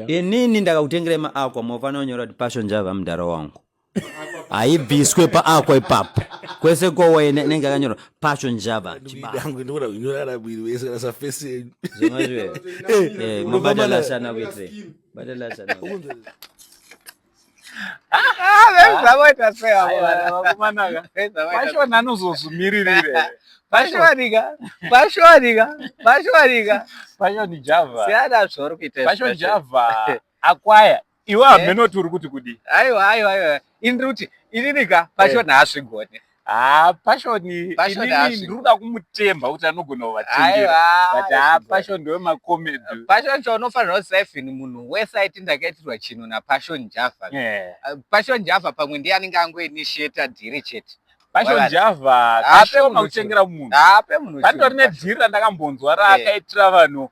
Inini ndakakutengerai maakwa, mofanira kunyora kuti Passion Java mudhara wangu. Haibviswe paakwa ipapo. Kwese kowa inenge yakanyorwa Passion Java chibaba. Dangu ndikuda kunyorara mwiri wese kana safesi yenyu. Zvemazve. Eh, Eh, mobata lashana kuitire. Bata lashana. Zvavaita sei Vakomana Passion anozozvimiririre. Pashonika, pashonika, pashonika. Passion Java. Siyana zvauri kuita. Passion Java akwaya. Iwe hameno kuti uri kuti kudii. Aiwa, aiwa, aiwa. Ini ndiri kuti ininika Passion haasvigone. Ah, Passion Passion inini haasvi- ndiri kuda kumutemba kuti anogona kuvatengera. Aiwa. But ah, Passion ndewemakomedi. Passion chaunofanira kuziva even munhu wese aiti ndakaitirwa chinhu naPassion Java. Passion Java pamwe ndiye anenge angoinitiata dhiri chete. Passion Wavana. Java Hape kashoma munhu kutengera munhu. Haape munhu Patori chinhu. nedhiri randakambonzwa raakaitira vanhu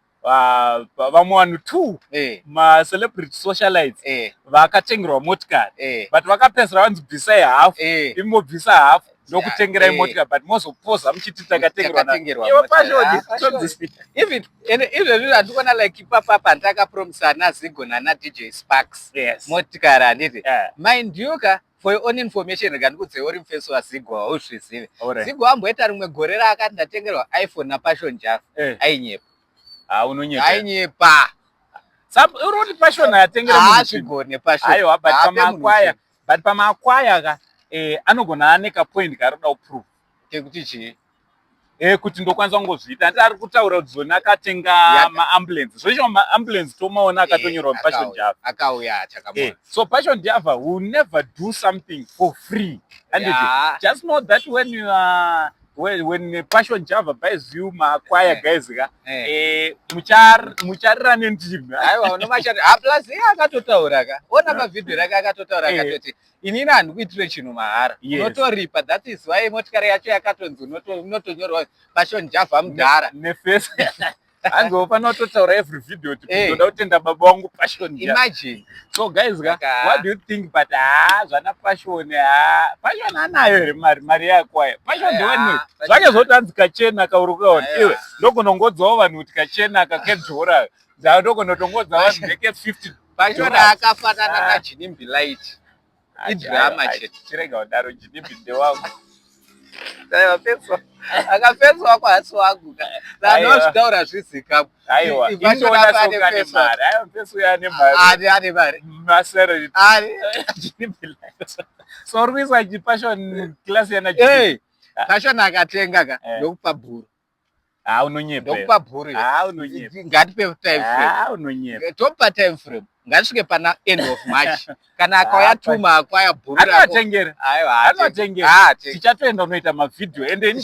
vamwe vanhu two macelebrity socialites vakatengerwa motikari but vakapedzisira vanzi bvisai hafu, imobvisa hafu ndokutengerai motikari, but mozopoza muchiti takatengerwa Takatengerwa iwe motikari. Passion. Ah, Passion. Even ende izvezvi zvandikuona like ipapa pandakapromisa ana Zigo nana DJ Sparks motikari, handiti? Mind you ka, for your own information, rega ndikudze, uri mufesi waZigo, hauzvizive. Zigo amboita rimwe gore raakati ndatengerwa iPhone naPassion Java. Ainyepa. Ah, unonyepa. Ainyepa. Uri kuti Passion atengera munhu chinhu? Haazvigone Passion. Aiwa, but Haape munhu pamakwaya chinhu. but pamakwaya ka, anogona ane kapoint kaari kuda kuprove. Kekuti chii? Kuti ndokwanisa kungozviita. Handiti ari kutaura kuti zoni akatenga maambulance zvesho, maambulance tomaona akatonyorwa Passion Java. Akauya chakamuona. So Passion Java will never do something for free, anditi? Just know that when you are when Passion Java buys you makwaya, guys ka, mucharira nendimi. Aiwa, unomashati. Ah, plus iye akatotaura ka, ona pavhidhiyo rake akatotaura, akatoti inini handikuitire chinhu mahara. Unotoripa. That is why motikari yacho yakatonzi unotonyorwa Passion Java mudhara. Nefesi hanzi ufanira kutotaura every video kuti ndoda kutenda baba wangu Passion Java. Imagine. So guys ka, what do you think? But ha, zvana Passion, ha, Passion anayo here mari yakwaya Passion? Ndeweni zvake zvoti hanzi kachena kauri kukaona. Iwe ndogona kungodzawo vanhu kuti kachena kakedhora, ndogona kutongodza vanhu ndeke 50 Passion dollars. akafanana Ah. naGinimbi Light, idrama chete. Chirega kudaro, Ginimbi ndewangu. Aiwa, petswa akapetswa wako hasi wangu ka. Aiwa. Anozvitaura zvizikamwa. Aiwa. Passion Indoona apa ane soka ane petswa. mari. Aiwa, mpesu ane mari. Ane mari. Masero. Ari. Ginimbi Light. So uri kuisa Passion class yana Ginimbi? Hey, Passion akatenga ka, ndokupa bhuru. Ah, unonyepa. Ndokupa bhuru. Ah, unonyepa. Ngatipe time frame. Ah, unonyepa. Topa time frame, ngatisvike pana end of March. Kana akauya Ah, tuma akwaya, bhuru rako. Anoatengera. Aiwa. Anoatengera. Ah, atenga. Tichatoenda unoita mavhidhiyo ende ini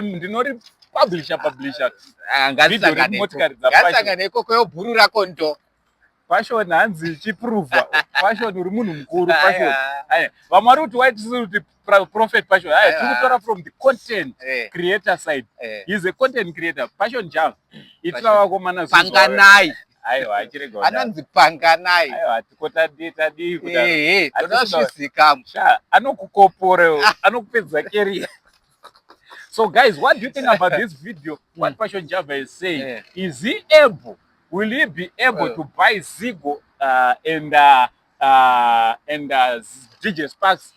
ndinori publisher Ah, video ngatisangane remotikari ikoko. dzaPassion. Ngatisangane ikoko yobhuru rako ndo. Passion hanzi chiprova. Passion, uri munhu mukuru, Passion. Aiwa. Aya, vamwe vari kuti why tisiri kuti prophet Passion. Aya, tiri Aiwa. kutora from the content creator side. He's a content creator, Passion Java. Itira Passion. vakomana zvinhu zvavo. Panganai. Aiwa, achirega kudaro. Anonzi Panganai. Aiwa, tiko tadii kudaro? Ehe, toda Hatisi kuda- zvizikamwa. Sha, anokukopora, anokupedza career. So guys, what do you think about this video, what Passion Java is saying? Is he able, will he be able to buy Zigo and DJ Sparks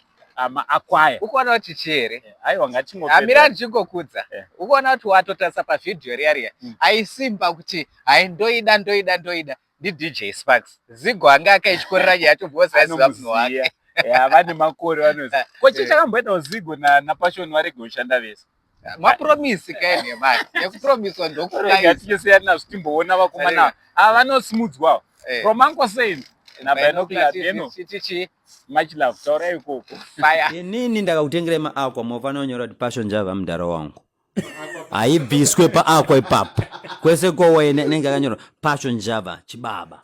acquire? Ukuona kuti chii here? Aiwa, ngatingopedza. Amira, ndichingokudza. Ukuona kuti watotarisa pavhidhiyo riya riya, aisimba kuti hai, ndoida, ndoida, ndoida ndiDJ Sparks. Zigo anga akaityorera nyaya yacho because aiziva munhu wake. Anomuziya. Ya, vane makore vanoziva. Ko chii chakamboitawo Zigo naPassion varege kushanda vese? Mapromisi kaine mari nekupromiswa. Rega Ndokukaisa. tichisiyana nazvo, timboona vakomana ava vanosimudzwawo. From Uncle Saint naBinocular Deno. Chichi. Much love, taurai ikoko. Fire. Inini ndakakutengerai maakwa, mofanira kunyora kuti Passion Java mudhara wangu. Haibviswe paakwa ipapo. Kwese kowa inenge yakanyorwa Passion Java chibaba.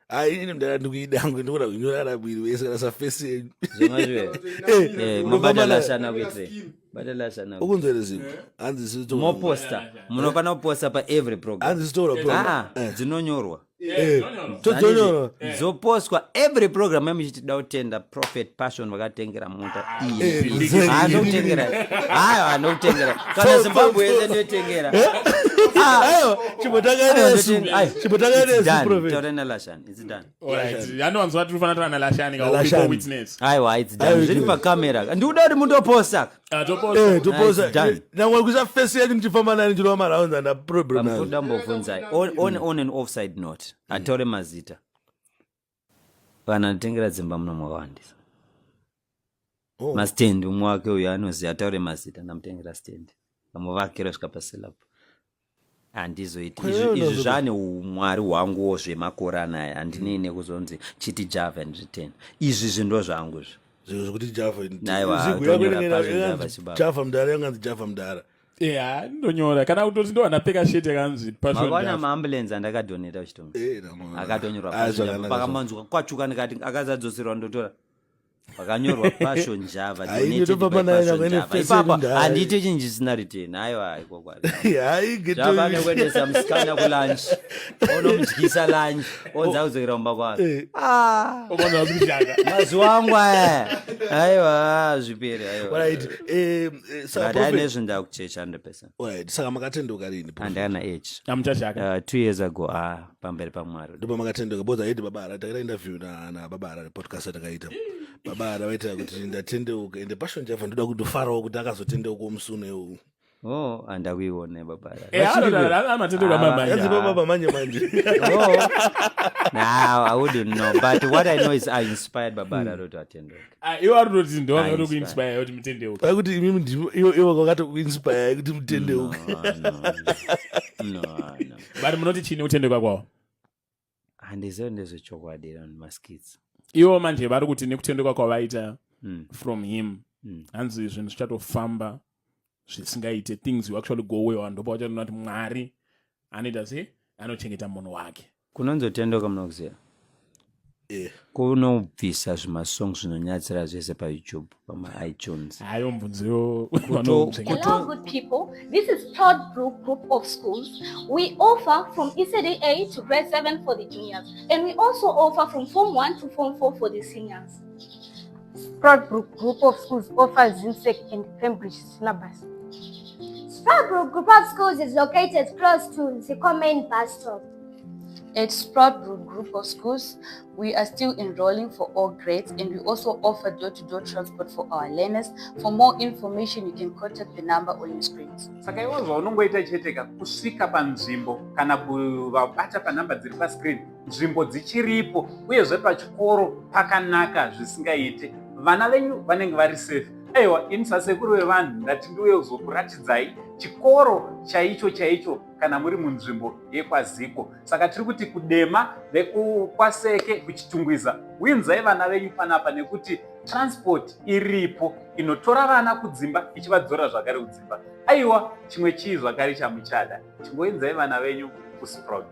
Ah, inini mudara ndikuida hangu, ndikuda kunyorara mwiri wese kana safesi yenyu. Zvemazve. Eh, Mobata unofamba lashana kuitire. Bata Lashani. Ukunzwere zimwe. Hanzi sito. Moposta. Munofanira kuposta pa every program. Hanzi sito program. Ah, dzinonyorwa. Todzonyorwa. Dzopostwa every program yamuchiti da kutenda Prophet Passion vakatengera mota iyi. Exactly. Anokutengera. Hayo anokutengera. Kana Zimbabwe yese ndoitengera. Aiwa, chimbotangai nesu. Chimbotangai nesu prophet. Taura naLashani. It's done. Alright. Anowanzwa tiri kufanira taura naLashani ka NaLashani. people witness. Aiwa, it's done. Aiwa, Zviri it is. pakamera. Ndikuda kuti mundoposta. Ah, toposta. Toposa. It's done. Nangwa kuisa face yenyu ndichifamba nani ndinova marounds and problem nazo. Pamudambobvunzai. On an offside note. Ataure mazita. Vanhu anotengera dzimba muno mwakawandisa. Oh. Mastendi umwe wake uyo anoziva ataure mazita ndamutengera stand. Amuvakira kusvika pasilap. Handizoiti Kweyo izvi ndozvo- zvane umwari hwanguwo zvemakore anaya handinei nekuzonzi chiti Java and return. Izvi zvindo zvangu izvi. Zviro zvekuti Java. Aiwa, Zigu yako tonyora inenge Passion yakanzi Java chibaba. Java mudhara yanganzi Java mudhara. Yeah, ndonyora. Kana kutoti ndowana pfeka shirt yakanzi Passion Makaona Java. maambulance andakadoneta kuchitonga. Ndamaona. Akatonyorwa Ah, Passion Java. zvakanaka. Pakamanzwa kwachuka ndikati akazadzoserwa ndotora. Pakanyorwa Passion Java Hai, donated by ndotofamba naye Passion nyange ine Java. face Ipapo yedu ndaya. handiite chinhu chisina return. Aiwa ikwokwadi. Hai, Java nekuendesa musikana kulunch. Onomudyisa lunch. Onza kudzokera kumba kwake. Ah. Ukaona wakushaka. Mazuva angu aya. Aiwa zvipere aiwa. Right. Saka But aine prophet. zvinhu ndakuchecha 100%. Alright, saka makatendeuka rini? Prophet? Handana age. Amuchashaka. 2 years ago pamberi paMwari. Ndipo makatendeuka because aiti Baba Hara takaita interview na Baba Hara podcast yatakaita. Baba Hara vaita kuti ndatendeuka ende Passion Java ndoda kutofarawo kuti akazotendeuka musuno iwowu. Oh, andakuiona baba. Amatendeuka Ah, mambanje. Yanzi baba manje manje. Oh. Nah, I wouldn't know. But what I know is I inspired Baba Harare to attend. Ah, iwo ari kutoti ndo Ah, vakati kuinspire kuti mutendeuke. Vakuti imimi ndimi ivo vakatokuinspire kuti mutendeuke. No, no. But munoti chini kutendeuka kwavo? Handizivi ndezvechokwadi on maskits. Ivo manje vari kuti nekutendeuka kwavaita from him hanzi zvinhu zvichatofamba zvisingaite, things will actually go well, ndopa vachatoona kuti Mwari anoita sei, anochengeta munhu wake. Kunonzotendeuka munokuziva. Kunobvisa zvimasong zvinonyatsira zvese paYouTube, pamaitunes. Hayo mubvunzo. Hello, good people. This is Proud Brook Group of Schools. We offer from ECD A to grade 7 for the juniors, and we also offer from Form 1 to Form 4 for the seniors. Proudbrook Group of Schools offers ZIMSEC and Cambridge syllabus. Sproutbrook Group of Schools is located close to Ziko main bus stop. At Sproutbrook Group of Schools, we are still enrolling for all grades and we also offer door-to-door transport for our learners. For more information, you can contact the number on your screens. Saka iwo zvaunongoita chete ka kusvika panzvimbo kana kuvabata panhamba dziri pascreen. Nzvimbo dzichiripo uyezve pachikoro pakanaka zvisingaite. Vana venyu vanenge vari safe. Aiwa, ini sasekuru vevanhu ndati ndiuye kuzokuratidzai chikoro chaicho chaicho kana muri munzvimbo yekwaZiko. Saka tiri kuti kudema vekukwaseke kuChitungwiza, winzai vana venyu panapa nekuti transport iripo inotora vana kudzimba ichivadzora zvakare kudzimba. Aiwa, chimwe chii zvakare chamuchada? Chingoinzai vana venyu kuSprout.